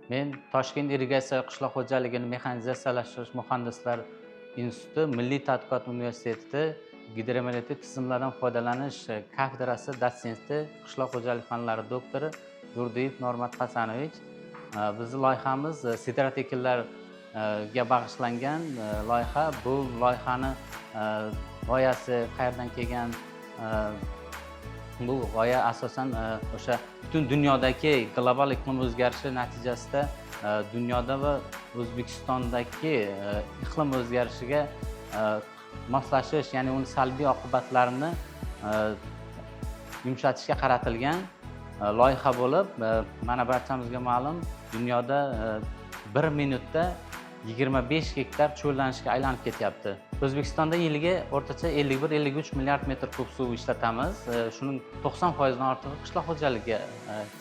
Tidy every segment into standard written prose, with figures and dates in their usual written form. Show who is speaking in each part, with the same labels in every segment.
Speaker 1: Men Toshkent irrigatsiya qishloq xo'jaligini mexanizatsiyalashtirish muhandislar instituti Milliy tadqiqot universiteti gidromeliorativ tizimlardan foydalanish kafedrasi dotsenti, qishloq xo'jalik fanlari doktori Durdiyev Normat Hasanovich. Bizni loyihamiz siderat ekinlarga bag'ishlangan loyiha. Bu loyihani g'oyasi qayerdan kelgan? Bu g'oya asosan o'sha butun dunyodagi global iqlim o'zgarishi natijasida dunyoda va O'zbekistondagi iqlim o'zgarishiga moslashish, ya'ni uni salbiy oqibatlarini yumshatishga qaratilgan loyiha bo'lib, mana, barchamizga ma'lum, dunyoda bir minutda 25 gektar cho'llanishga aylanib ketyapti. O'zbekistonda yiliga o'rtacha 51-53 milliard metr kub suv ishlatamiz. Shuning 90 foizdan ortig'i qishloq xo'jaligiga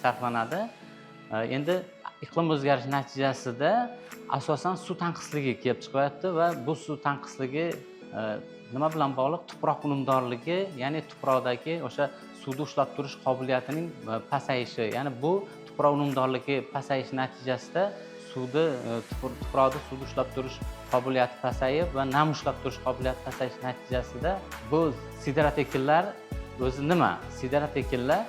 Speaker 1: sarflanadi. Endi iqlim o'zgarishi natijasida asosan suv tanqisligi kelib chiqyapti va bu suv tanqisligi nima bilan bog'liq? Tuproq unumdorligi, ya'ni tuproqdagi o'sha suvni ushlab turish qobiliyatining pasayishi. Ya'ni bu tuproq unumdorligi pasayishi natijasida suvni tuproqda suvni ushlab turish qobiliyati pasayib va nam ushlab turish qobiliyati pasayishi natijasida. Bu siderat ekinlar o'zi nima? Siderat ekinlar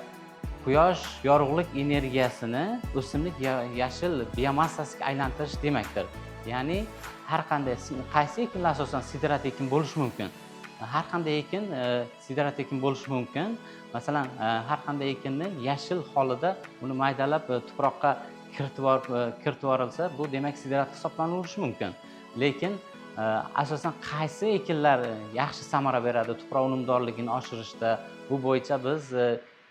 Speaker 1: quyosh yorug'lik energiyasini o'simlik yashil biomassasiga aylantirish demakdir. Ya'ni har qanday, qaysi ekinlar asosan siderat ekin bo'lishi mumkin? Har qanday ekin siderat ekin bo'lishi mumkin. Masalan, har qanday ekinni yashil holida uni maydalab, tuproqqa kiritib yuborilsa, bu demak siderat hisoblanilishi mumkin. Lekin asosan qaysi ekinlar yaxshi samara beradi tuproq unumdorligini oshirishda? Bu bo'yicha biz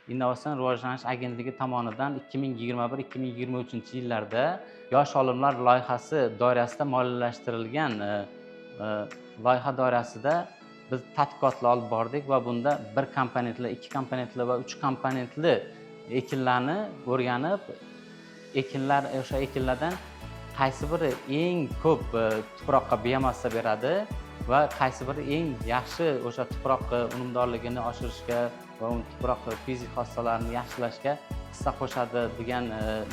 Speaker 1: Innovatsion rivojlanish agentligi tomonidan 2021-2023 yillarda yosh olimlar loyihasi doirasida moliyalashtirilgan loyiha doirasida biz tadqiqotlar olib bordik va bunda bir komponentli, ikki komponentli va uch komponentli ekinlarni o'rganib, ekinlar, o'sha ekinlardan qaysi biri eng ko'p tuproqqa biomassa beradi va qaysi biri eng yaxshi o'sha tuproq unumdorligini oshirishga va uni tuproq fizik xossalarini yaxshilashga hissa qo'shadi degan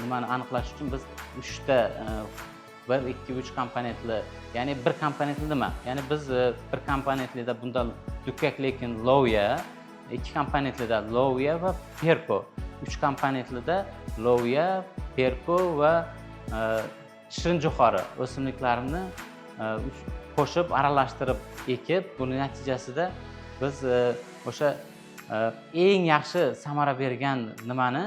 Speaker 1: nimani aniqlash uchun biz uchta bir, ikki, uch komponentli. Ya'ni bir komponentli nima? Ya'ni biz bir komponentlida bunda dukkakli ekin loviya, ikki komponentlida loviya va perko, uch komponentlida loviya, perko va shirin jo'xori o'simliklarini qo'shib, aralashtirib ekib, buni natijasida biz o'sha eng yaxshi samara bergan nimani,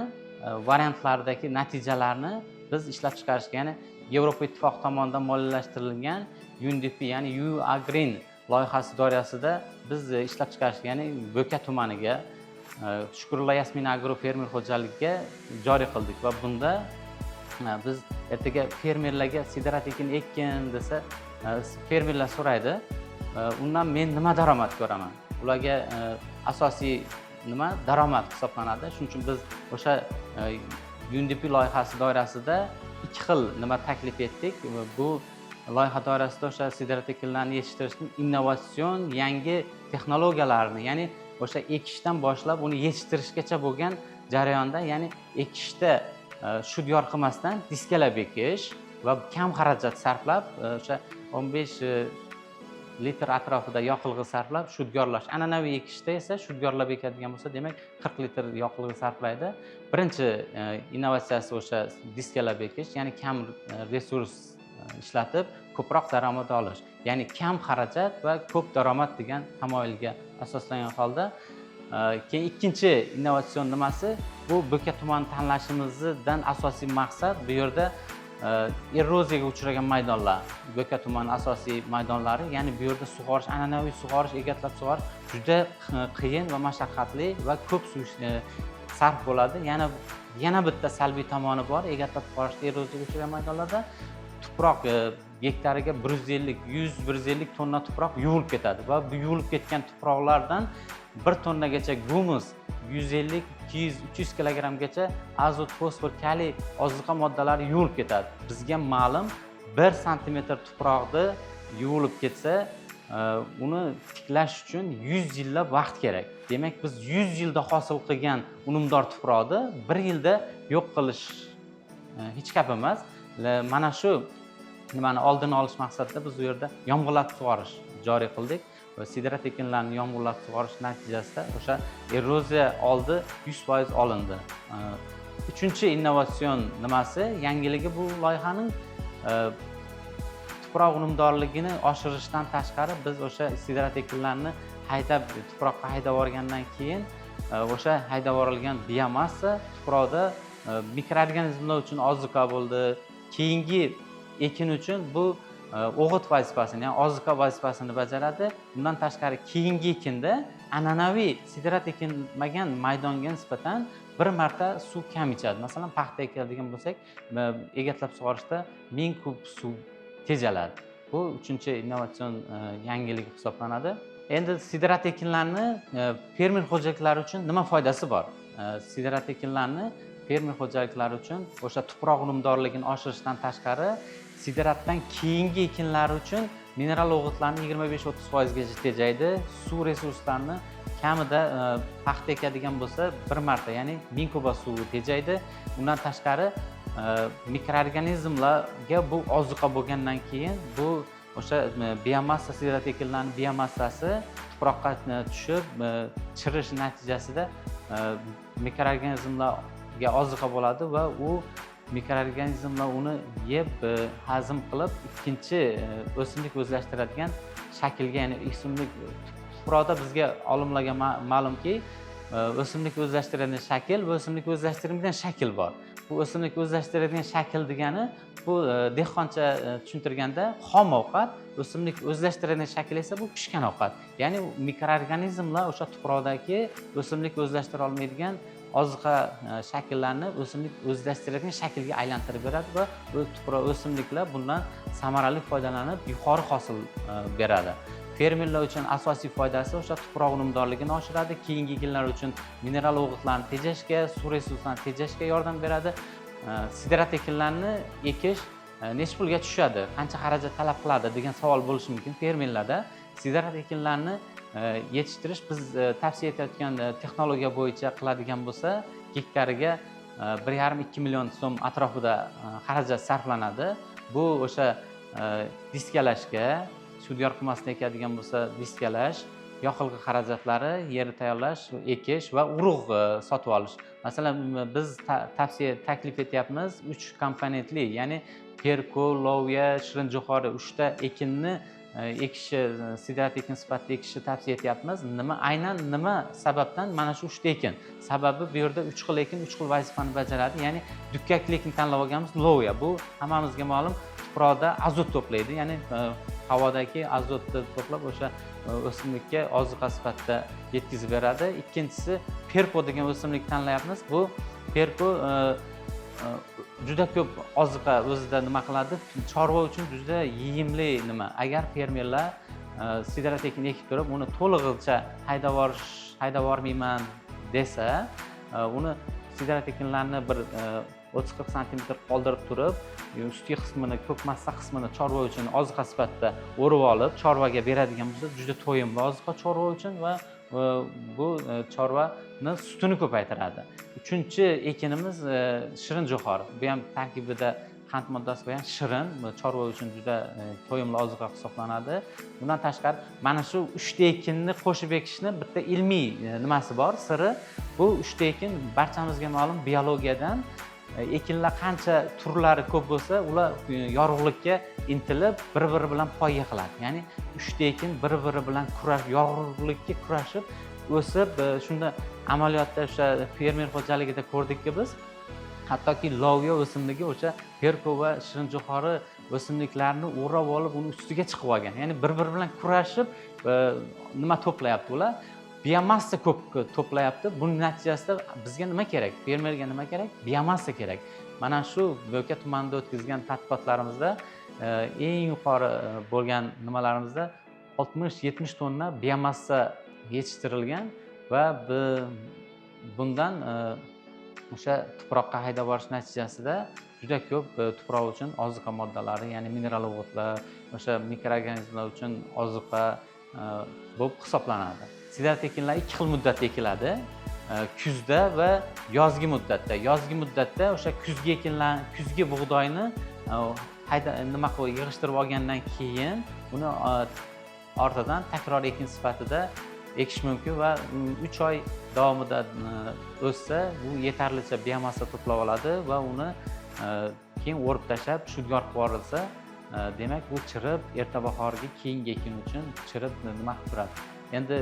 Speaker 1: variantlardagi natijalarni biz ishlab chiqarishga, ya'ni Yevropa Ittifoqi tomonidan moliyalashtirilgan UNDP, ya'ni UAgreen loyihasi doirasida biz ishlab chiqarishga, ya'ni Bo'ka tumaniga, Shukrullo Yasmin agro fermer xo'jaligiga joriy qildik. Va bunda biz ertaga fermerlarga siderat ekin ekkin desa, fermerlar so'raydi: "Undan men nima daromad ko'raman?" Ularga asosiy nima daromad hisoblanadi. Shuning uchun biz o'sha UNDP loyihasi doirasida ikki xil nima taklif etdik. Bu loyiha doirasida o'sha siderat ekinlarni yetishtirishning innovatsion yangi texnologiyalarini, ya'ni o'sha ekishdan boshlab uni yetishtirishgacha bo'lgan jarayonda, ya'ni ekishda shudgor qilmasdan diskalab ekish va kam xarajat sarflab, o'sha 15 litr atrofida yoqilg'i sarflab shudgorlash. An'anaviy ekishda esa shudgorlab ekadigan bo'lsa, demak, 40 litr yoqilg'i sarflaydi. Birinchi innovatsiyasi o'sha diskalab ekish, ya'ni kam resurs ishlatib ko'proq daromad olish, ya'ni kam xarajat va ko'p daromad degan tamoyilga asoslangan holda. Keyin ikkinchi innovatsion nimasi, bu Bo'ka tumani tanlashimizdan asosiy maqsad bu yerda eroziyaga uchragan maydonlar, Bo'ka tumani asosiy maydonlari. Ya'ni bu yerda sug'orish, an'anaviy sug'orish, egatlab sug'orish juda qiyin va mashaqqatli va ko'p suv sarf bo'ladi. Yana bitta salbiy tomoni bor egatlab sug'orishda: eroziyaga uchragan maydonlarda tuproq gektariga 150, 100, 150 tonna tuproq yuvilib ketadi va bu yuvilib ketgan tuproqlardan 1 tonnagacha gumus, 150, 200, 300 kilogrammgacha azot, fosfor, kaliy oziqa moddalari yuvilib ketadi. Bizga ma'lum, 1 santimetr tuproqni yuvilib ketsa, uni tiklash uchun 100 yillab vaqt kerak. Demak, biz 100 yilda hosil qilgan unumdor tuproqni bir yilda yo'q qilish hech gap emas. Mana shu nimani oldini olish maqsadida biz u yerda yomg'irlatib sug'orish joriy qildik va siderat ekinlarini yomg'irlatib sug'orish natijasida o'sha eroziya oldi 100% olindi. Uchinchi innovatsion nimasi, yangiligi bu loyihaning tuproq unumdorligini oshirishdan tashqari biz o'sha siderat ekinlarini haydab, tuproqqa haydab yuborgandan keyin o'sha haydab yuborilgan biomassa tuproqda mikroorganizmlar uchun oziqa bo'ldi. Keyingi ekin uchun bu o'g'it vazifasini, ya'ni oziqa vazifasini bajaradi. Bundan tashqari keyingi ekinda an'anaviy siderat ekilmagan maydonga nisbatan bir marta suv kam ichadi. Masalan, paxta ekadigan bo'lsak, egatlab sug'orishda 1000 kub suv tejaladi. Bu uchinchi innovatsion yangilik hisoblanadi. Endi siderat ekinlarini fermer xo'jaliklari uchun nima foydasi bor? Siderat ekinlarini fermer xo'jaliklari uchun o'sha tuproq unumdorligini oshirishdan tashqari sideratdan keyingi ekinlar uchun mineral o'g'itlarni 25-30% gacha tejaydi. Suv resurslarini kamida paxta ekadigan bo'lsa bir marta, ya'ni 1000 kuba suvni tejaydi. Undan tashqari mikroorganizmlarga bu ozuqa bo'lgandan keyin bu o'sha biomassa, siderat ekinlarining biomassasi tuproqqa tushib chirish natijasida mikroorganizmlarga ozuqa bo'ladi va u mikroorganizmlar uni yeb, hazm qilib, ikkinchi o'simlik o'zlashtiradigan shaklga, ya'ni o'simlik tuproqda bizga olimlarga ma'lumki, o'simlik o'zlashtiradigan shakl va o'simlik o'zlashtirmaydigan shakl bor. Bu o'simlik o'zlashtiradigan shakl degani bu dehqoncha tushuntirganda xom ovqat, o'simlik o'zlashtiradigan shakl esa bu pishgan ovqat. Ya'ni mikroorganizmlar o'sha tuproqdagi o'simlik o'zlashtira olmaydigan oziqa shakllarni o'simlik o'zlashtiradigan shaklga aylantirib beradi va tuproq o'simliklar bundan samarali foydalanib yuqori hosil beradi. Fermerlar uchun asosiy foydasi o'sha tuproq unumdorligini oshiradi, keyingi yillar uchun mineral o'g'itlarni tejashga, suv resurslarini tejashga yordam beradi. Siderat ekinlarini ekish necha pulga tushadi, qancha xarajat talab qiladi degan savol bo'lishi mumkin fermerlarda. Siderat ekinlarini yetishtirish biz tavsiya etayotgan texnologiya bo'yicha qiladigan bo'lsa, gektariga 1,5-2 million so'm atrofida xarajat sarflanadi. Bu o'sha diskalashga, shudgor qilmasdan ekadigan bo'lsa diskalash, yoqilg'i xarajatlari, yerni tayyorlash, ekish va urug' sotib olish. Masalan, biz tavsiya taklif etyapmiz 3 komponentli, ya'ni perko, loviya, shirin jo'xori 3 ta ekinni ekishi, siderat ekin sifatida ekishni tavsiya etyapmiz. Nima, aynan nima sababdan mana shu 3 ta ekin? Sababi bu yerda 3 xil ekin 3 xil vazifani bajaradi. Ya'ni dukkakli ekin tanlab olganmiz, loviya. Bu hammamizga ma'lum, tuproqda azot to'playdi, ya'ni havodagi azotni to'plab o'sha o'simlikka oziqa sifatida yetkazib beradi. Ikkinchisi perko degan o'simlik tanlayapmiz. Bu perko juda ko'p oziqa o'zida nima qiladi? Chorva uchun juda yeyimli nima. Agar fermerlar siderat ekin ekib turib, uni to'lig'icha haydab yubormayman desa, uni siderat ekinlarini bir 30-40 santimetr qoldirib turib, ustki qismini, ko'k massa qismini chorva uchun oziqa sifatida o'rib olib, chorvaga beradigan bo'lsa, juda to'yimli oziqa chorva uchun va bu chorvani sutini ko'paytiradi. Uchinchi ekinimiz shirin jo'xori. Bu ham tarkibida qand moddasi bo'lgan shirin, bu chorva uchun juda to'yimli oziqa hisoblanadi. Bundan tashqari mana shu 3 ta ekinni qo'shib ekishni bitta ilmiy nimasi bor, siri. Bu 3 ta ekin barchamizga ma'lum biologiyadan ekinlar qancha turlari ko'p bo'lsa, ular yorug'likka intilib bir-biri bilan poyga qiladi. Ya'ni 3 ta ekin bir-biri bilan yorug'likka kurashib o'sib, shunda amaliyotda o'sha fermer xo'jaligida ko'rdikki biz, hattoki loviya o'simligi o'sha perko va shirin jo'xori o'simliklarini o'rab olib, uni ustiga chiqib olgan. Ya'ni bir-biri bilan kurashib, nima to'playapti ular? Biomassa ko'p to'playapti. Buning natijasida bizga nima kerak? Fermerga nima kerak? Biomassa kerak. Mana shu Bo'ka tumanida o'tkazgan tadqiqotlarimizda eng yuqori bo'lgan nimalarimizda 60-70 tonna biomassa yetishtirilgan va bundan o'sha tuproqqa haydab borish natijasida juda ko'p tuproq uchun oziqa moddalari, ya'ni mineral o'g'itlar, o'sha mikroorganizmlar uchun oziqa bo'lib hisoblanadi. Siderat ekinlar 2 xil muddatda ekiladi. Kuzda va yozgi muddatda. Yozgi muddatda o'sha kuzgi ekinlar, kuzgi bug'doyni Hayda nima qilib yig'ishtirib olgandan keyin uni ortidan takror ekin sifatida ekish mumkin va 3 oy davomida o'ssa, bu yetarlicha biomassa to'plab oladi va uni keyin o'rib tashlab, shudgor qilib yuborilsa, demak, bu chirib, erta bahorgi keyingi ekin uchun chirib nima qilib turadi. Endi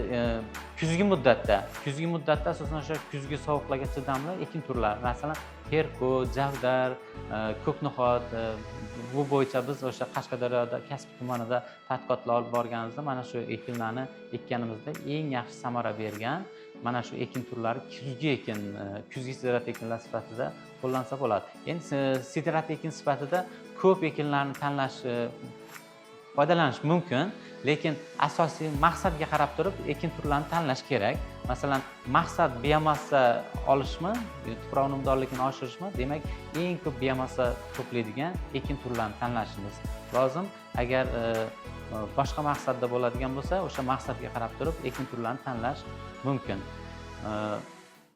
Speaker 1: kuzgi muddatda asosan o'sha kuzgi sovuqlarga chidamli ekin turlari, masalan, terko, javdar, ko'kno'xat. Bu bo'yicha biz o'sha Qashqadaryoda, Kasbi tumanida tadqiqotlar olib borganimizda, mana shu ekinlarni ekkanimizda eng yaxshi samara bergan mana shu ekin turlari kuzgi ekin, kuzgi siderat ekinlar sifatida qo'llansa bo'ladi. Endi siderat ekin sifatida ko'p ekinlarni tanlash, foydalanish mumkin, lekin asosiy maqsadga qarab turib ekin turlarini tanlash kerak. Masalan, maqsad biomassa olishmi, tuproq unumdorligini oshirishmi, demak, eng ko'p biomassa to'playdigan ekin turlarini tanlashimiz lozim. Agar boshqa maqsadda bo'ladigan bo'lsa, o'sha maqsadga qarab turib ekin turlarini tanlash mumkin.